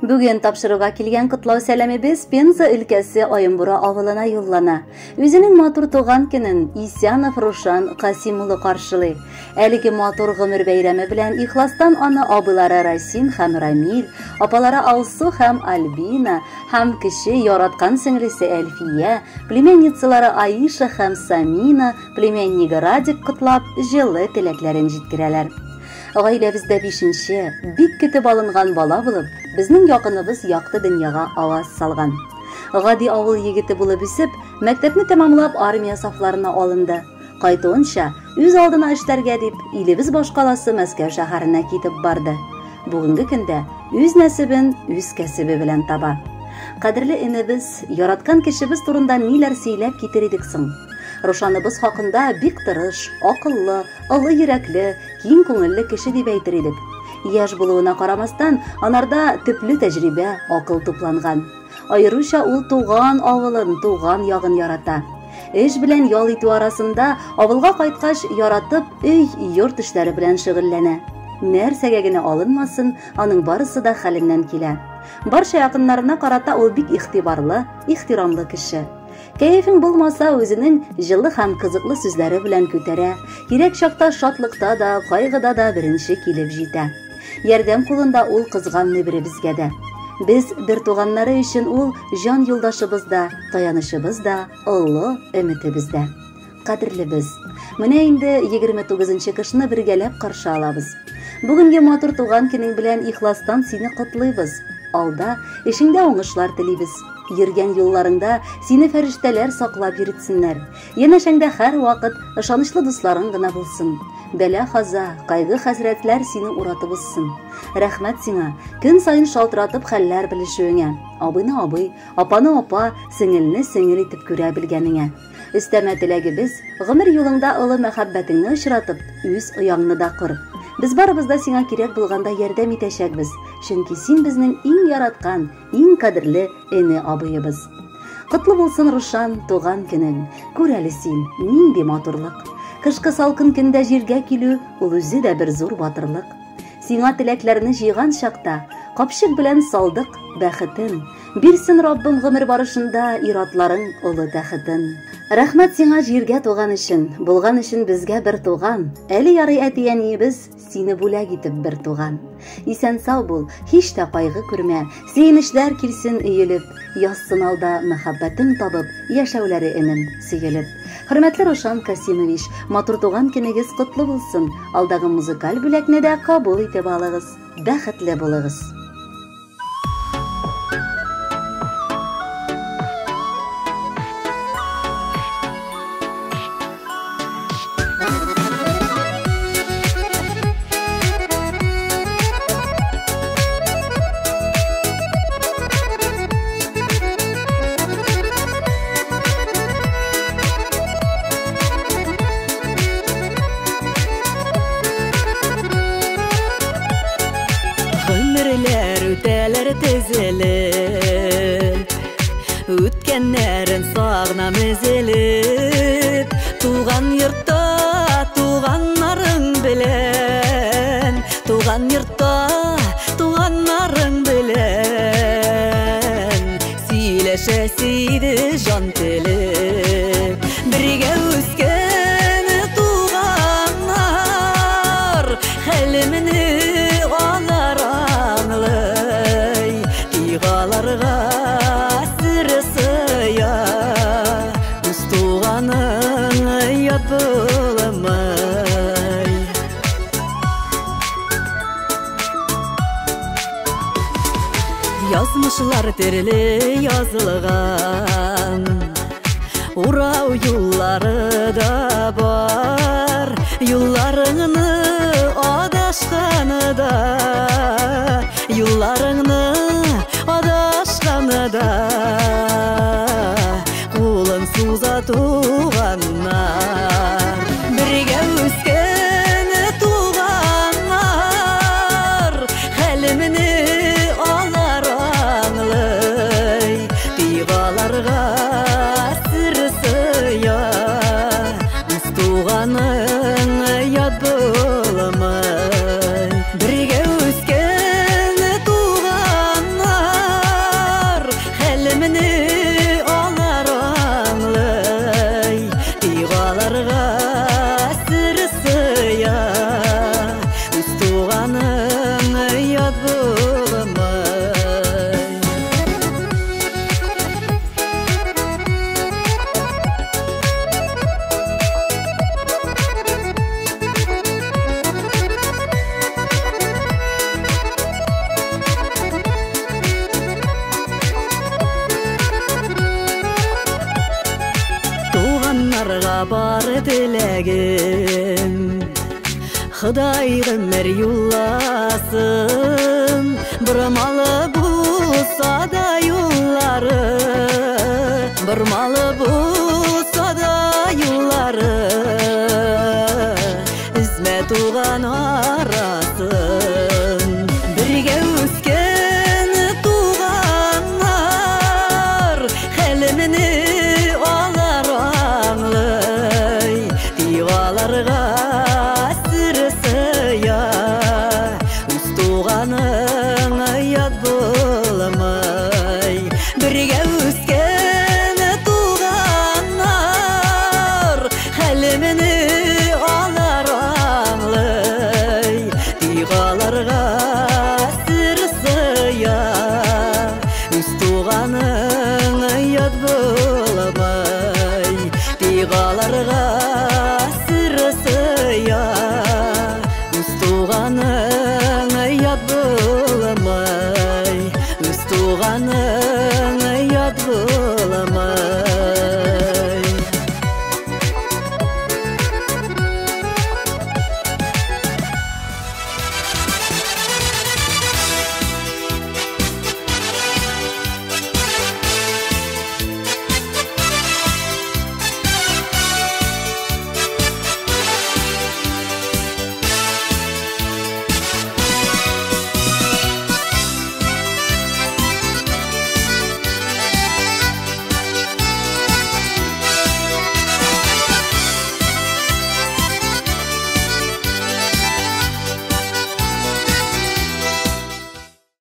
Бүген тапшыруга килгән котлау сәламебез Пенза өлкәсе Аембура авылына юллана. Үзенең матур туган көнен Исянов Рушан Касим улы каршылый. Әлеге матур гомер бәйрәме белән ихластан аны абыйлары Расим һәм Рамил, апалары Алсу һәм Альбина һәм кече яраткан сеңлесе Әлфия, племянницалары Аиша һәм Самина, племяннигы Радик котлап, җылы теләкләрен җиткерәләр. Гаиләбездә бишенче, бик көтеп алынган бала булып, безнең якыныбыз якты дөньяга аваз салган. Гади авыл егете булып үсеп, мәктәпне тәмамлап армия сафларына алынды. Кайтуынча, үз алдына эшләргә дип, илебез башкаласы Мәскәү шәһәренә китеп барды. Бүгенге көндә үз нәсебен үз кәсебе белән таба. Кадерле энебез, яраткан кешебез турында ниләр сөйләп китер идек соң? Рушаныбыз хакында бик тырыш, акыллы, олы йөрәкле, киң күңелле кеше дип әйтер идек. Яшь булуына карамастан, анарда төпле тәҗрибә, акыл тупланган. Аеруча ул туган авылын, туган ягын ярата. Эш белән ял итү арасында авылга кайткач, яратып өй, йорт эшләре белән шөгыльләнә. Нәрсәгә генә алынмасын, аның барысы да хәленнән килә. Барча якыннарына карата ул бик игътибарлы, ихтирамлы кеше. Кәефең булмаса, үзенең җылы һәм кызыклы сүзләре белән күтәрә, кирәк чакта шатлыкта да, кайгыда да беренче килеп җитә. Ярдәм кулында ул кызганмый беребезгә дә. Без бер туганнары өчен ул җан юлдашыбыз да, таянычыбыз да, олы өметебез дә. Кадерлебез, менә инде 29 кышны бергәләп каршы алабыз. Бүгенге матур туган көнең белән ихластан сине котлыйбыз. Алда эшеңдә уңышлар телибез. Йөргән юлларыңда сине фәрештәләр саклап йөртсеннәр. Янәшәңдә һәрвакыт ышанычлы дусларың гына булсын. Бәла-хаза, кайгы-хәсрәтләр сине уратып узсын. Рәхмәт сиңа, көн саен шалтыратып хәлләр белешүеңә. Абыйны абый, апаны апа, сеңелне сеңел итеп күрә белгәнеңә. Өстәмә теләгебез, гомер юлыңда олы мәхәббәтеңне очратып, үз ояңны да кор. Без барыбыз да сиңа кирәк булганда ярдәм итәчәкбез, чөнки син безнең иң яраткан, иң кадерле эне абыебыз. Котлы булсын, Рушан, туган көнең. Күр әле син, нинди матурлык. Кышкы салкын көндә җиргә килү, ул үзе дә бер зур батырлык. Сиңа теләкләрне җыйган чакта, капчык белән салдык бәхетен. Бирсен Раббым гомер барышында иратларың олы тәхетен. Рәхмәт сиңа җиргә туган өчен, булган өчен безгә бер туган. Әле ярый әти-әниебез сине бүләк итеп бер туган. Исән сау бул, һич тә кайгы күрмә, сөенечләр килсен өелеп, язсын алда мәхәббәтең табып, яшәүләре энем сөелеп. Хөрмәтле Рушан Касимович, матур туган көнегез котлы булсын. Алдагы музыкаль бүләкне дә кабул итеп алыгыз. Бәхетле булыгыз. Гомерләр үтәләр тезелеп, үткәннәрен сагынам өзелеп. Туган йортта туганнарың белән, туган йортта туганнарың белән сөйләшәсе иде җан телеп. Бергә үскән туганнар хәлемне алар аңлый, тик аларга сер сыя, үз туганың ят булмый. Язмышлар төрле язылган, урау юллары да бар. Юлларыңны адашканы да, юлларыңны адашканы да, кулын суза туганнар. Бергә үскән туганнар хәлемне алар аңлый, тик аларга сер сыя, үз туганың ят Сиңа бар теләгем, Ходай гомер юлласын. Бормалы булса да юллары, бормалы булса да юллары, өзмә туган арасын.